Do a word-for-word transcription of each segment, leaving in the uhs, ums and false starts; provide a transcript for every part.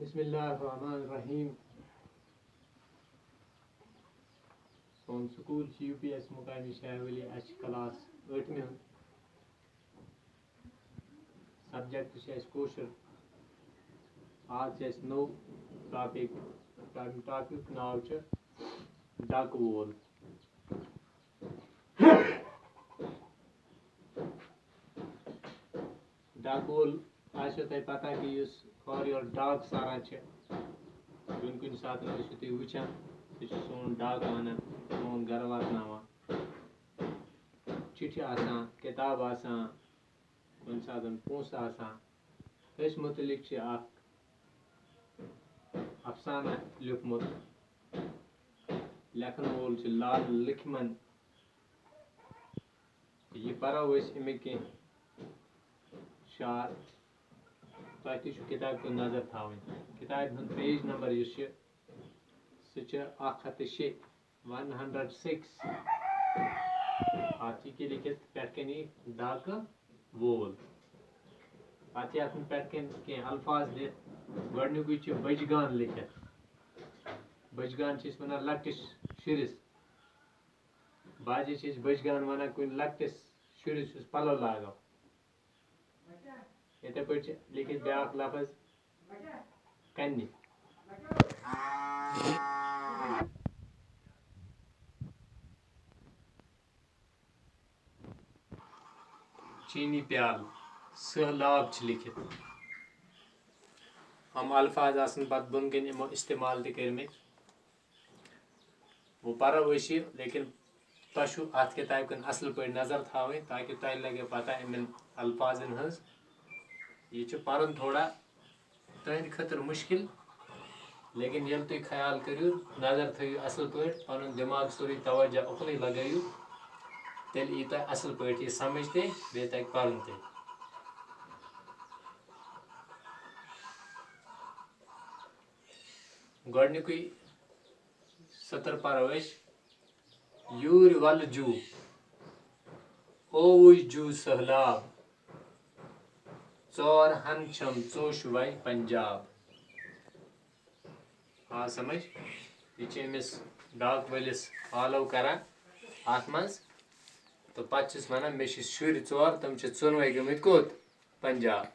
بسم اللہ الرحمن الرحیم۔ سون سکول چھُ یو پی ایس مقامی شاہ ولی، اَسہِ چھُ کلاس ٲٹھمہِ ہُنٛد۔ سبجیکٹ چھُ اَسہِ کٲشُر۔ آز چھُ اَسہِ نوٚو ٹاپک۔ ٹاپک ناو چھُ ڈاکہٕ وول۔ ڈاکہٕ وول آسیو تۄہہِ پتہ کہِ یُس ہورٕ یورٕ ڈاک ساران چھِ، کُنہِ کُنہِ ساتہٕ ٲسِو تُہۍ وٕچھان، سُہ چھُ سون ڈاک اَنان، سون گرٕ واتناوان۔ چِٹھِ آسان، کِتاب آسان، کُنہِ ساتہٕ پونٛسہٕ آسان۔ أتھۍ مُتعلِق چھِ اکھ افسانہ لیوٗکھمُت۔ لیکھن وول چھُ لال لکھمن۔ یہِ پرو أسۍ اَمِکۍ کینٛہہ شعر۔ تۄہہِ تہِ چھُ کِتابہِ کُن نظر تھاوٕنۍ۔ کِتابہِ ہُنٛد پیج نمبر یُس چھُ، سُہ چھُ اکھ ہَتھ تہٕ شےٚ، ون ہنڈرڈ سکس۔ اَتھ چھِ یہِ کہِ لیکھِتھ پٮ۪ٹھ کَنہِ ڈاکہٕ وول۔ پَتہٕ چھِ اَتھ پٮ۪ٹھ کَنہِ کینٛہہ الفاظ دِتھ۔ گۄڈٕنیُکُے چھُ بٔجۍ گان لیکھِتھ۔ بٔجۍ گان چھِ أسۍ وَنان لۄکٹِس شُرِس۔ بعضے چھِ أسۍ بٔجۍ گان وَنان کُنہِ لۄکٹِس شُرِس یُس پَلو لاگو۔ یِتھے پٲٹھۍ چھِ لیکھِتھ بیٛاکھ لفظ کَنہِ۔ چیٖنی پیالہٕ، سٔہلاب چھِ لیکھِتھ۔ یِم الفاظ آسَن پَتہٕ بۄن کَنہِ یِمو استعمال تہِ کٔرمٕتۍ۔ وۄنۍ پَرو أسۍ یہِ، لیکن تۄہہِ چھُو اَتھ کِتابہِ کُن اَصٕل پٲٹھۍ نظر تھاوٕنۍ، تاکہِ تۄہہِ لَگہِ پَتہ یِمَن الفاظَن ہٕنٛز۔ یہِ چھُ پَرُن تھوڑا تُہٕنٛدِ خٲطرٕ مُشکِل، لیکن ییٚلہِ تُہۍ خیال کٔرِو، نظر تھٲیِو اَصٕل پٲٹھۍ، پَنُن دٮ۪ماغ سورُے توجہ اُکنُے لَگٲیِو، تیٚلہِ یی تۄہہِ اَصٕل پٲٹھۍ یہِ سَمٕجھ تہِ، بیٚیہِ تَگہِ پَرُن تہِ۔ گۄڈٕنیُکُے سطر پَرو أسۍ۔ یوٗرۍ وَلہٕ جوٗ، اووُے جوٗ سٔہلاب، ژور ہَن چھَم ژوٚش وَے پنجاب۔ آ سَمٕجھ؟ یہِ چھِ أمِس ڈاک وٲلِس follow کَران اَتھ منٛز، تہٕ پَتہٕ چھِس وَنان، مےٚ چھِ شُرۍ ژور، تِم چھِ ژۄنوَے گٔمٕتۍ کوٚت؟ پنجاب۔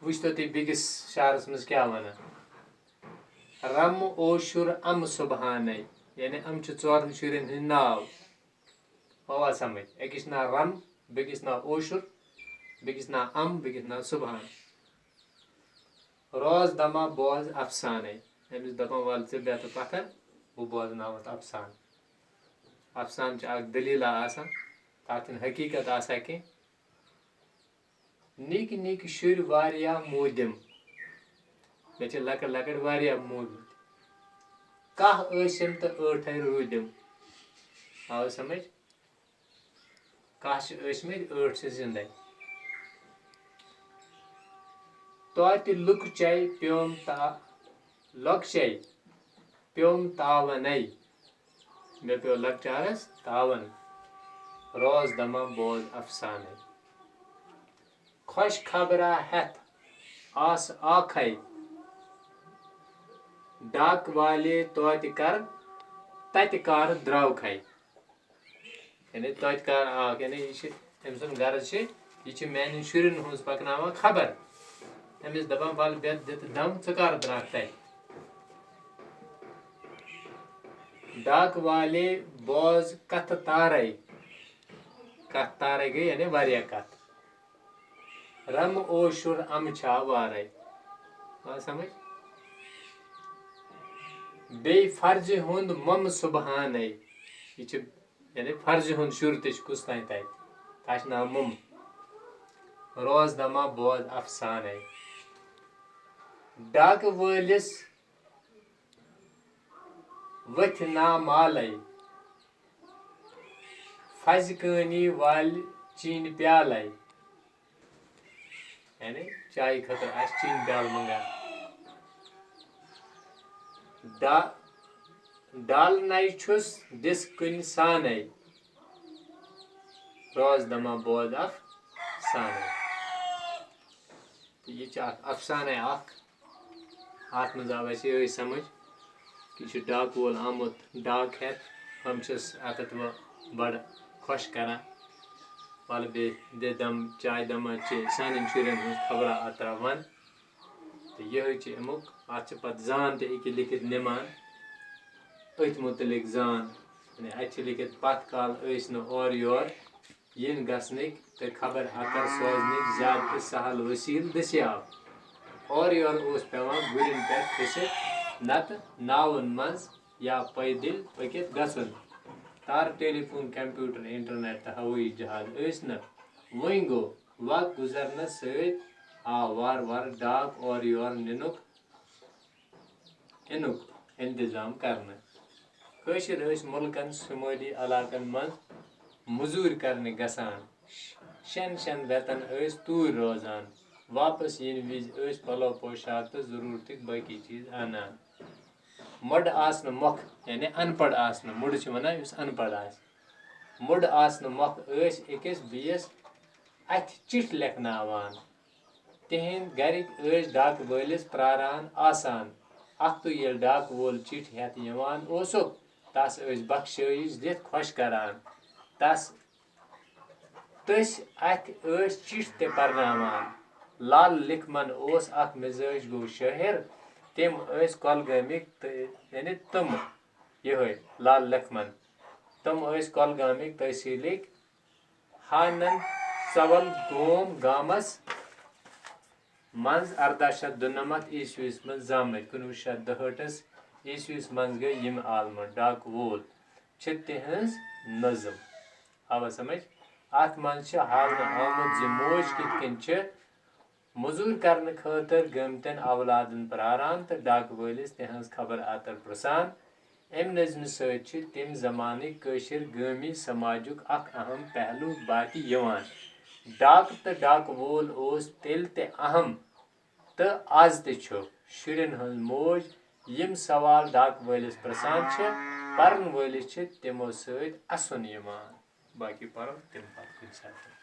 وٕچھتو تُہۍ بیٚکِس شعرَس منٛز کیٛاہ وَنان۔ رَم اوشُر اَم سُبحانے، یعنی یِم چھِ ژورَن شُرٮ۪ن ہٕنٛدۍ ناو۔ آوا سَمٕجھ؟ أکِس چھُ ناو رَم، بیٚکِس ناو اوشُر، بیٚکِس ناو اَم، بیٚکِس ناو سُبحان۔ روز دَما بوز اَفسانے۔ أمِس دَپان، وَلہٕ ژٕ بیٚہہ تہٕ پَتھر، بہٕ بوزناوَتھ اَفسانہٕ۔ اَفسانہٕ چھِ اَکھ دٔلیٖلہ آسان، تَتھ چھِنہٕ حقیٖقت آسان کینٛہہ۔ نِکۍ نِکۍ شُرۍ واریاہ موٗدِم۔ مےٚ چھِ لۄکٕٹۍ لۄکٕٹۍ واریاہ موٗدمٕتۍ۔ کاہ ٲسِم تہٕ ٲٹھے روٗدِم۔ آو سَمٕجھ؟ کاہ چھِ ٲسۍمٕتۍ، ٲٹھ چھِ زِندَے۔ توتہِ لۄکچے پیوم تا-، لۄکچے پیوم تاوَنے۔ مےٚ پیوٚو لۄکچارَس تاوَن۔ روز دَما بوز اَفسانَے۔ خۄش خبرا ہٮ۪تھ آس آکھَے۔ ڈاک والے توتہِ کر، تَتہِ کر درٛاوکھَے۔ یعنی توتہِ کر آکھ، یعنی یہِ چھِ، أمۍ سُنٛد غرض چھِ، یہِ چھِ میٛانٮ۪ن شُرٮ۪ن ہٕنٛز پَکناوان خبر۔ أمِس دَپان، وَلہٕ بیٚہہ دِتہٕ دَم، ژٕ کر درٛاکھ تَتہِ؟ ڈاک والے بوز کتھٕ تارے۔ کتھ تارے گٔے یعنی واریاہ کتھ۔ رم اوشُر امہٕ چھا وارے۔ آ سمجھ؟ بیٚیہِ فرزِ ہُنٛد مم سبحانے۔ یہِ چھِ یعنی فرزِ ہُنٛد شُر تہِ چھُ کُس تام تَتہِ۔ تَتھ چھُ ناو مم۔ روز دما بوز افسانے۔ ڈاکہٕ وٲلِس ؤتھۍ نا مالے۔ فزِ کٲنی والہِ چینہِ پیالے۔ یعنی چایہِ خٲطرٕ آسہِ چینہِ پیالہٕ منٛگان۔ ڈا-، ڈالنَے چھُس دِس کُنہِ سانَے۔ روز دما بوز افسانے۔ تہٕ یہِ چھِ اَکھ افسانَے اَکھ۔ اَتھ منٛز آو اَسہِ یِہوٚے سَمٕجھ کہِ یہِ چھُ ڈاکہٕ وول آمُت ڈاک ہٮ۪تھ، ہُم چھِس اَتٮ۪تھ وۄنۍ بَڑٕ خۄش کَران۔ وَلہٕ بیٚیہِ دِ دَم، چاے دَما چے، سانٮ۪ن شُرٮ۪ن ہٕنٛز خبرا اَترا وَن۔ تہٕ یِہوٚے چھِ اَمیُک، اَتھ چھِ پَتہٕ زان تہِ أکیٛاہ لیکھِتھ نِوان، أتھۍ مُتعلِق زان۔ یعنی اَتہِ چھِ لیکھِتھ، پَتھ کال ٲسۍ نہٕ اورٕ یور یِنہٕ گژھنٕکۍ تہٕ خبر اَتر سوزنٕکۍ زیادٕ تہٕ سہل وسیٖلہٕ دٔستیاب۔ اورٕ یورٕ اوس پٮ۪وان گُرٮ۪ن پٮ۪ٹھ کھٔسِتھ، نَتہٕ ناوَن منٛز یا پیدٔلۍ پٔکِتھ گژھُن۔ تارٕ، ٹیلی فون، کمپیوٹر، انٹرنیٹ تہٕ ہوٲیی جہاز ٲسۍ نہٕ۔ وۄنۍ گوٚو، وق گُزرنَس سۭتۍ آو وارٕ وارٕ ڈاک اورٕ یور نِنُک، اِنُک انتظام کرنہٕ۔ کٲشِر ٲسۍ مُلکَن شُمٲلی علاقَن منٛز مٔزوٗرۍ کرنہِ گژھان۔ شٮ۪ن شٮ۪ن رٮ۪تَن ٲسۍ توٗرۍ روزان۔ واپس یِنہٕ وِزِ ٲسۍ پَلو پوشاک تہٕ ضروٗرتٕکۍ باقی چیٖز اَنان۔ مُڈٕ آسنہٕ مۄکھ، یعنی اَن پَڑھ آسنہٕ، مُڈٕ چھِ وَنان یُس اَن پَڑھ آسہِ۔ مُڈٕ آسنہٕ مۄکھ ٲسۍ أکِس بیٚیِس اَتھِ چِٹھۍ لیکھناوان۔ تِہِنٛدۍ گَرِکۍ ٲسۍ ڈاکہٕ وٲلِس پرٛاران آسان۔ اَکھتُے ییٚلہِ ڈاکہٕ وول چِٹھۍ ہٮ۪تھ یِوان اوسُکھ، تَس ٲسۍ بخشٲیِش دِتھ خۄش کران۔ تَس تٔسۍ اَتھِ ٲسۍ چِٹھۍ تہِ پرناوان۔ لال لِکھمَن اوس اَکھ مِزٲج گوٚو شٲعر۔ تِم ٲسۍ کۄلگٲمِکۍ تہٕ، یعنی تِم، یِہوٚے لال لِکھمَن۔ تِم ٲسۍ کۄلگامٕکۍ تحصیٖلٕکۍ ہانن سول گوم گامس منٛز ارداہ شیٚتھ دُنمتھ عیسویس منٛز زامٕتۍ۔ کُنوُہ شیٚتھ دُہٲٹھس عیسویس منٛز گٔے یِم عالمہٕ۔ ڈاکہٕ وول چھِ تِہنٛز نظم۔ آوا سمجھ؟ اتھ منٛز چھِ ہاونہٕ آمُت زِ موج کِتھ کٔنۍ چھِ مٔزوٗرۍ کرنہٕ خٲطرٕ گٔمتٮ۪ن اولادن پراران تہٕ ڈاکہٕ وٲلِس تِہنٛز خبر اتر پرژھان۔ امہِ نظمہِ سۭتۍ چھِ تمہِ زمانٕکۍ کٲشِر گٲمی سماجُک اکھ اہم پہلو باتہِ یِوان۔ ڈاکہٕ تہٕ ڈاکہٕ وول اوس تیٚلہِ تہِ اہم تہٕ از تہِ چھُ۔ شُرٮ۪ن ہٕنٛز موج یِم سوال ڈاکہٕ وٲلِس پرژھان چھِ، پرن وٲلِس چھِ تِمو سۭتۍ اسُن یِوان۔ باقی پرو تمہِ پتہٕ کُنہِ ساتہٕ۔